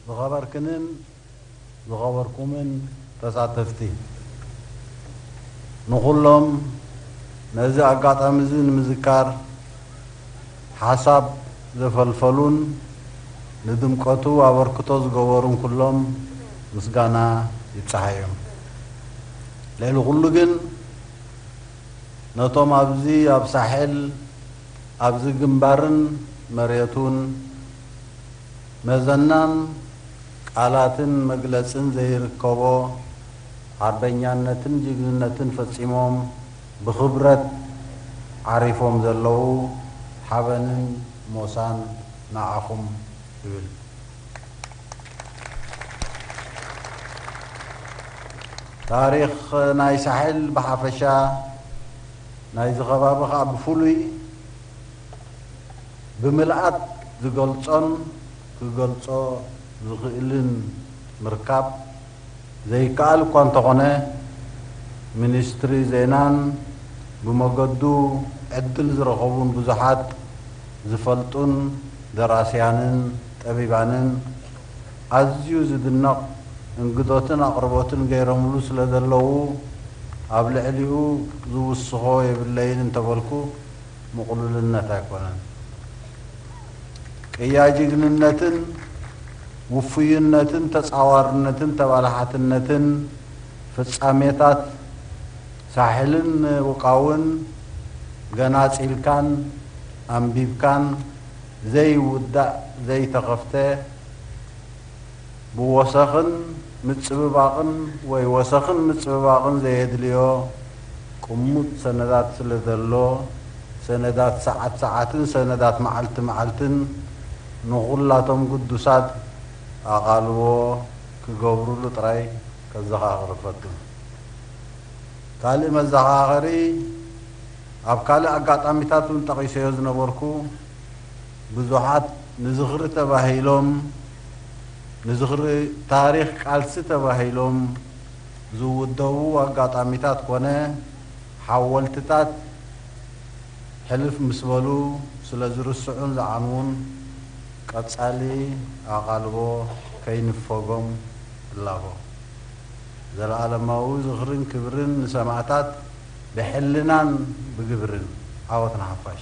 ዝኸበርክንን ዝኸበርኩምን ተሳተፍቲ፣ ንኹሎም ነዚ ኣጋጣሚ እዚ ንምዝካር ሓሳብ ዘፈልፈሉን ንድምቀቱ ኣበርክቶ ዝገበሩን ኩሎም ምስጋና ይብጽሓዮም። ልዕሊ ኩሉ ግን ነቶም ኣብዚ ኣብ ሳሕል ኣብዚ ግንባርን መሬቱን መዘናን ቃላትን መግለጽን ዘይርከቦ ሓርበኛነትን ጅግንነትን ፈጺሞም ብኽብረት ዓሪፎም ዘለዉ ሓበንን ሞሳን ንዓኹም ይብል። ታሪኽ ናይ ሳሕል ብሓፈሻ፣ ናይዚ ከባቢ ኸኣ ብፍሉይ ብምልኣት ዝገልጾን ክገልጾ ዝኽእልን ምርካብ ዘይከኣል እኳ እንተኾነ፣ ሚኒስትሪ ዜናን ብመገዱ ዕድል ዝረኸቡን ብዙሓት ዝፈልጡን ደራስያንን ጠቢባንን ኣዝዩ ዝድነቕ እንግዶትን ኣቕርቦትን ገይሮምሉ ስለ ዘለዉ፣ ኣብ ልዕሊኡ ዝውስኾ የብለይን እንተበልኩ ምቕሉልነት ኣይኮነን። ቅያ ጅግንነትን ውፉይነትን ተጻዋርነትን ተባላሓትነትን ፍጻሜታት ሳሕልን ውቃውን ገናጺልካን ኣንቢብካን ዘይውዳእ ዘይተኸፍተ ብወሰኽን ምጽብባቕን ወይ ወሰኽን ምጽብባቕን ዘየድልዮ ቅሙጥ ሰነዳት ስለ ዘሎ፣ ሰነዳት ሰዓት ሰዓትን ሰነዳት መዓልቲ መዓልትን ንኹላቶም ግዱሳት ኣቓልቦ ክገብሩሉ ጥራይ ከዘኻኽር እፈቱ። ካልእ መዘኻኸሪ ኣብ ካልእ ኣጋጣሚታት እውን ጠቒሰዮ ዝነበርኩ፣ ብዙሓት ንዝኽሪ ተባሂሎም፣ ንዝኽሪ ታሪኽ ቃልሲ ተባሂሎም ዝውደቡ ኣጋጣሚታት ኮነ ሓወልትታት ሕልፍ ምስ በሉ ስለ ዝርስዑን ዝዓንዉን፣ ቀጻሊ ኣቓልቦ ከይንፈጎም እላቦ። ዘለኣለማዊ ዝኽርን ክብርን ንሰማእታት ብሕልናን ብግብርን። ዓወት ንሓፋሽ!